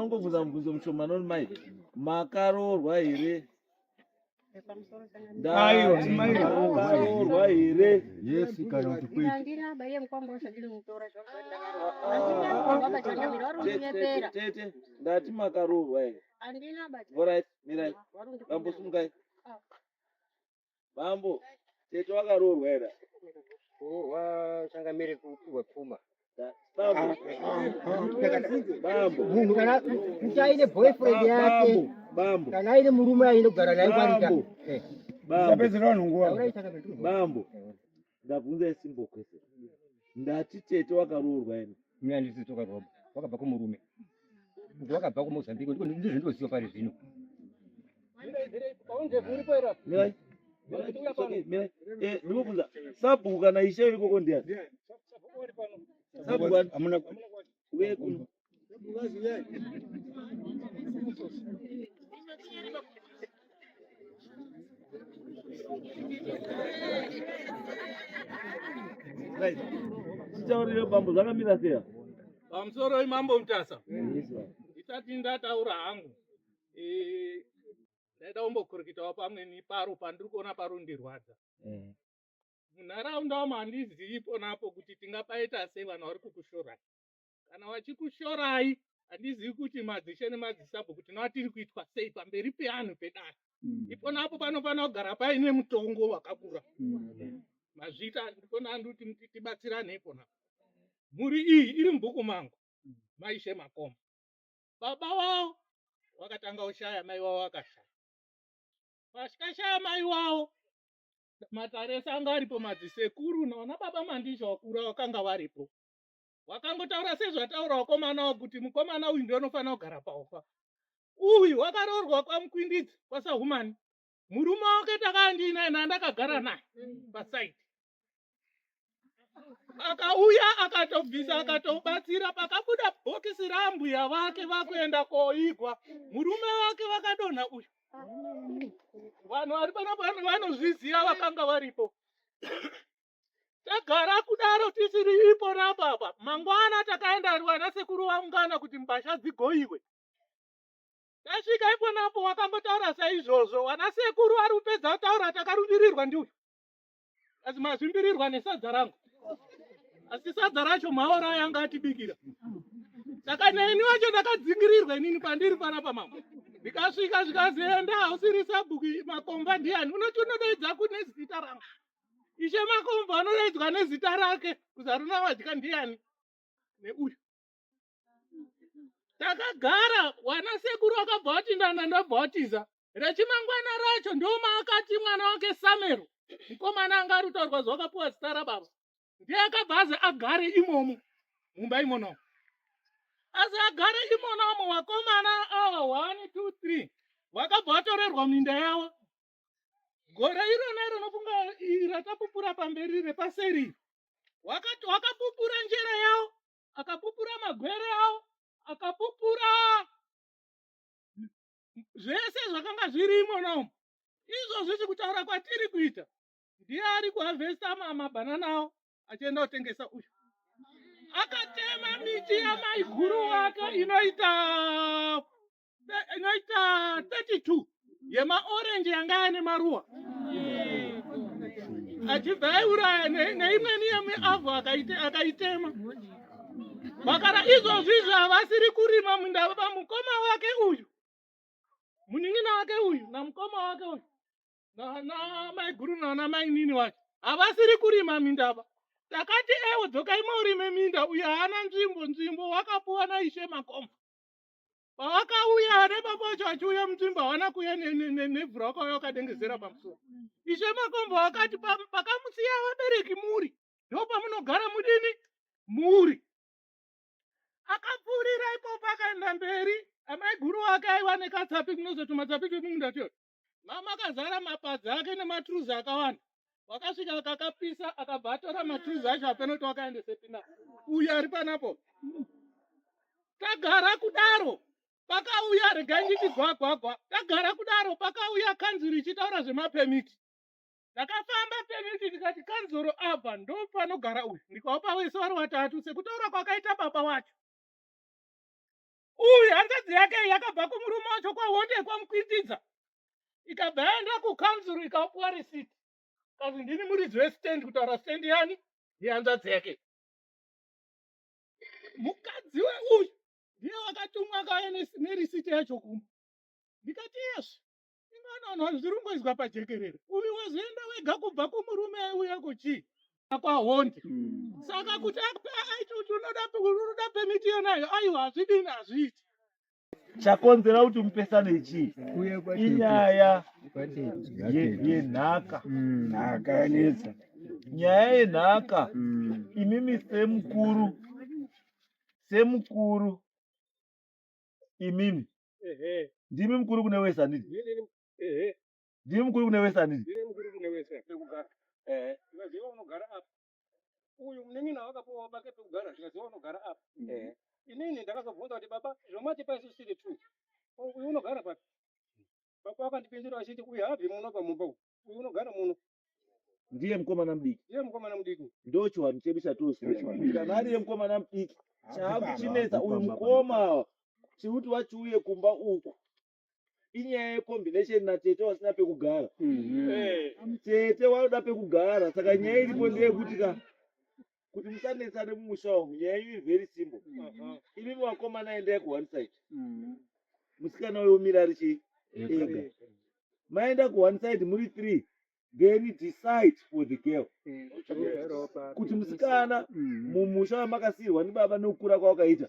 Ndangobvunza mubvunzo mushomanoni mai. Makaroorwa here? Ndakaroorwa here? Yes, kana kuti kwete. Handina baba iye mukwambo usachiri mutora zvakadaro. Handina baba changamire vari kundinyepera. Tete, ndati makaroorwa here? Handina baba. Alright, mirai. Bambo simukai. Bambo, tete wakaroorwa here? Kuroorwa changamire kupihwa pfuma. Bambo. Bambo. Munhu kana kuti aine boyfriend yake Bambo, bambo. kana aine murume aine kugara naye kwarita. Bambo. Eh. Bambo. Usapedzera vanhu nguva. Taurai changamire. Bambo. Ndabvunza simple question. Ndati tete wakaroorwa here? Mina ndisi tokaroorwa. Wakabva kumurume. Kuti wakabva kuMozambique ndiko ndizvo ndinoziva pari zvino. Mirai. Mirai. It's okay, mirai. Eh, ndinobvunza sabhuku kana ishe ikoko ndiani? Sabhuku ani? Hamuna Uye kuno. Right. Titaurire bambo zvakamira sei? Pamusoro imambo Mutasa. Yes, baba. Ndisati ndataura hangu. Eh, ndaida kumbokurikitawo pamweni paro pandiri kuona parundirwadza. Eh. Munharaunda umu handizivi ponapo kuti tingapaita sei vanhu vari kukushorai. Kana vachikushorai handizivi kuti madzishe nemadzisabhuku tinova tiri kuitwa sei pamberi peanhu pedare. Iponapo panofanira kugara paine mutongo wakakura. Mazvita ndipona handiti kuti tibatsirane iponapo. Mhuri iyi iri mubhuku mangu maishe Makomba. Baba wavo wakatanga kushaya, mai wavo vakashaya. Pasikashaya mai wavo, matare ese anga aripo, madzisekuru naona baba Mandizha wakura wakanga varipo. Wakangotaura sezvataura wakomana kuti mukomana uyu ndiye unofanira kugara paufa. Uyu wakaroorwa kwaMukwindidzi kwaSahumani. Murume wake takandinaye nandakagara naye pasaidi. Akauya akatobvisa akatobatsira pakabuda bhokisi raambuya vake vakuenda koigwa. Murume wake vakadonha uyu. Vanhu vari panapa vanozviziva vakanga varipo. Tagara kudaro tisiri ipo napapa. Mangwana takaenda vana sekuru vaungana kuti mbasha dzigoiwe. Tasvika ipo napo wakangotaura saizvozvo. Vana sekuru vari kupedza kutaura takarumbirirwa ndiuyu. Asi mazvimbirirwa nesadza rangu. Asi sadza racho maora aya anga atibikira. Saka neni wacho ndakadzingirirwa inini pandiri panapa mambo. Ndikasvika zvikazi enda hausiri sabhuku Makomba ndiani? Unoti unodaidza kune zita rangu. Ishe Makomba anodaidzwa nezita rake. Kuzaruna vadya ndiani? Neuyu. Takagara wana sekuru wakabva wati ndanda ndabva watiza. Rechimangwana racho ndomaakati mwana wake Samero. Mukomana anga ari kutaurwa zuva akapuwa zita rababa. Ndiye akabva azi agare imomo mumba imono. Asi agare imonomo vakomana ava 1 2 3 vakabva vatorerwa minda yavo. Gore irona iro nofunga ratapupura pamberi repaseri. Wakati wakapupura njera yavo, akapupura magwere avo, akapupura zvese zvakanga zviri imono umu. Izvozvi chikutaura kwatiri kuita ndiye ari kuhavhesta mabhanana awo achienda kutengesa uyu. Akatema miti yamaiguru wake inoita inoita 32 yemaorenji yanga yaane maruwa achibva aiuraya neimweni yemiavhu akaitema. Vakara izvozvi izvi havasiri kurima munda mukoma wake uyu, munin'ina wake uyu namukoma wake uyu namaiguru nana mainini wacho havasiri kurima mindava. Takati ewo dzokai maurime minda, uyu haana nzvimbo, nzvimbo wakapuwa naishe Makomba. Pavakauya nebaba vacho vachiuya munzvimbo havana kuuya nevhu rakauya vakadengezera pamusoro. Ishe Makomba vakati pakamusiya vabereki muri ndo pamunogara mudini muri. Akapfuurira ipopo akaenda mberi. Amaiguru wake aiva nekatsapi kunozoti matsapi twemumunda tuyo. Mama akazara mapadza ake nematuruzi akawanda. Wakasvika akakapisa akabva atora maturuzi acho apeno kuti wakaendesepi na uyu ari panapo. Tagara kudaro pakauya regai nditi gwagwagwa. Tagara kudaro pakauya kanzuru ichitaura zvemapemiti. Ndakafamba pemiti ndikati kanzuru apa ndo panogara uyu. Ndikavapa wese vari watatu sekutaura kwakaita baba wacho. Uyu hanzvadzi yake yakabva kumurume wacho kwaHonde kwaMukwindidza, ikabva yaenda kukanzuru ikapuwa risiti, kazi ndini muridzi westendi, kutaura stendi yani yehanzvadzi yake. Mukadzi weuyu ndiye wakatumwa akauya nerisiti yacho kumba. Ndikati yezve ingana vanhu zviri kungoizwa pajekerere, uyu wazoenda wega kubva kumurume aiuya kuchii kwaHonde. Saka kuti aiti kuti unoda pemiti yonayo, aiwa, hazvidini, hazviiti. Chakonzera kuti mupesane chii? Inyaya yenhaka. Nhaka yanetsa. Nyaya yenhaka. Imimi semukuru, imimi ndimi mukuru kune wese, handiti? Ehe. Ndimi mukuru kune wese, handiti? Ndine mukuru kune wese pekugara. Ndikaziva unogara apa. Uyu munin'ina wakapuwa bake pekugara, ndikaziva unogara apa. Inini ndakazobvunza kuti, baba, zvomatipa isu siri two, uyu unogara papi? Baba wakandipindura achiti, uyu haabvi muno pamumba uyu, uyu unogara muno. Ndiye mukomana mudiki. Ndiye mukomana mudiki. Ndo chiwanhu chedu chatosiya. Kana ariye mukomana mudiki, chaakuchinetsa uyu mukoma chikuti vachiuye kumba uku inyaya yecombination natete wasina pekugara. Tete wanoda pekugara. Saka nyaya iripo ndeyekuti ka kuti musanetsane mumusha umu, nyaya yenyu iri very simple. Imimi vakomana endai kuone side, musikana uyo umira ari chii ega. Maenda kuone side muri three, then decide for the girl kuti musikana mumusha wamakasiyirwa nibaba nekukura kwawakaita,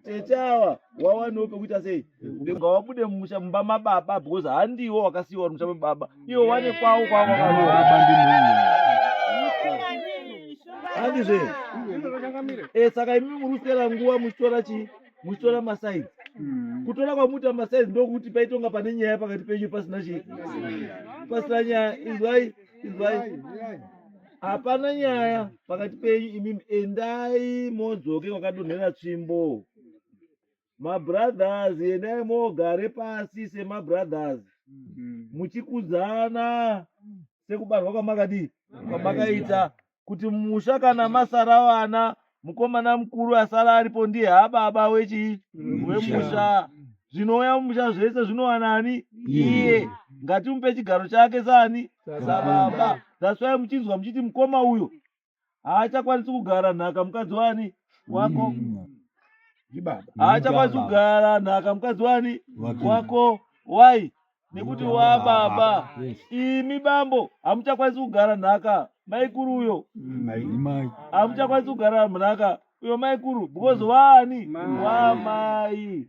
tete ava wawanewo pekuita sei, ngawabude mumusha mumba mababa, because handiwo wakasiyiwa uri musha mebaba, iwo wane kwawo kwavo kwakaroora, handizve? Saka imi muri kuswera nguva muchitora chii, muchitora masides. Kutora kwamuita masides ndokuti paitonga pane nyaya pakati penyu pasina chii, pasina nyaya. Inzwai, inzwai, hapana nyaya pakati penyu imimi. Endai modzoke kwakadonhera tsvimbo. Mabrothers, endai mogare pasi semabrothers, muchikudzana sekubarwa kwamakadii kwamakaita, kuti musha kana masara vana, mukomana mukuru asara aripo ndiye hababa wechii, wemusha. Zvinouya mumusha zvese zvinowanani iye. Ngatimupe chigaro chake sani, sababa. That's why muchinzwa muchiti mukoma uyo haachakwanisi kugara nhaka mukadzi wani wako. Ndibaba. Haachakwanisi kugara nhaka mukadzi wani wako. Why? Nekuti wababa. Imi bambo hamuchakwanisi kugara nhaka maikuru uyo. Mai. Hamuchakwanisi kugara nhaka uyo maikuru, because waani? Wamai.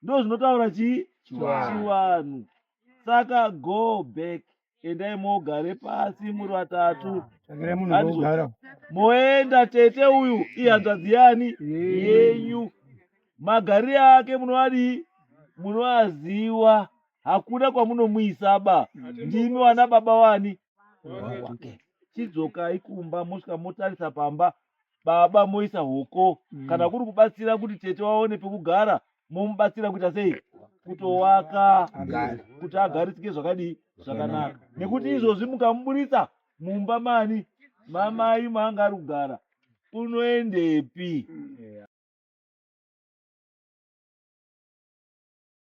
Ndo zvinotaura chii? Chivanhu. Saka go back, endai mogare pasi muri vatatu. Tsvakirai munhu Handizvo. wekugara. Moenda, tete uyu ihanzvadzi yani yenyu, magariro ake munoadii, munoaziwa. Hakuna kwamunomuisa ba, ndimi wana baba wani wake. Chidzokai kumba, mosvika motarisa pamba baba, moisa hoko. Kana kuri kubatsira kuti tete waone pekugara, momubatsira kuita sei, kutowaka kuti agarisike zvakadii, zvakanaka. Nekuti izvozvi mukamuburitsa mumba mani mamai maanga ari kugara, unoendepi?